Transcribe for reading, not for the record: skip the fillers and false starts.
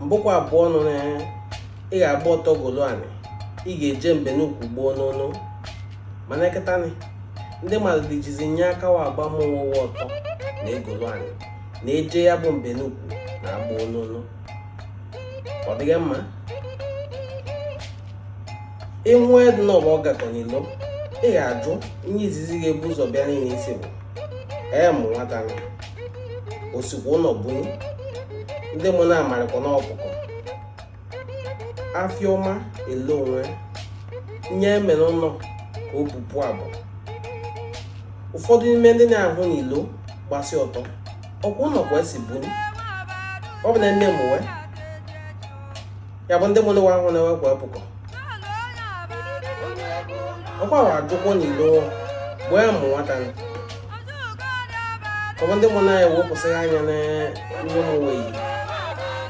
Mbụkwa abụọ nụ na ị ga-agba ọtọ golu anị, ị ga-eje mbenukwu gbuo n'onu. Mana kịtanị, ndị mmadụ dịjizi nye aka wa agba mụnwụwa ọtọ na egolu anị na-eje ya bụ mbenukwu na agba onunu. Ọ dịghị mma ịhụ ednọbụ ọ gakọ n'ilo, ị ga-ajụ ihe izizi ga-ebu ụzọ bịa niile isi bụ ee mụ nwata nụ osikwa ụlọ bunye ndị mụ na-amarịkwa n'ọkụkọ afịọma ele onwe nye emere ụlọ ka o bupụ abụ. Ụfọdụ n'ime ndị na-ahụ n'ilo gbasi ọtọ ọkwa ụlọ kwa esi bunye ọ bụ na nne m wee ya bụ ndị mụ na ahụ na-ewekwa epụkọ ọkwa wa ajụkwọ n'ilo bụ ya mụ nwata nụ. Ọ bụ ndị mụ na-ewepụsịghị anya na ihe mụ wee yi.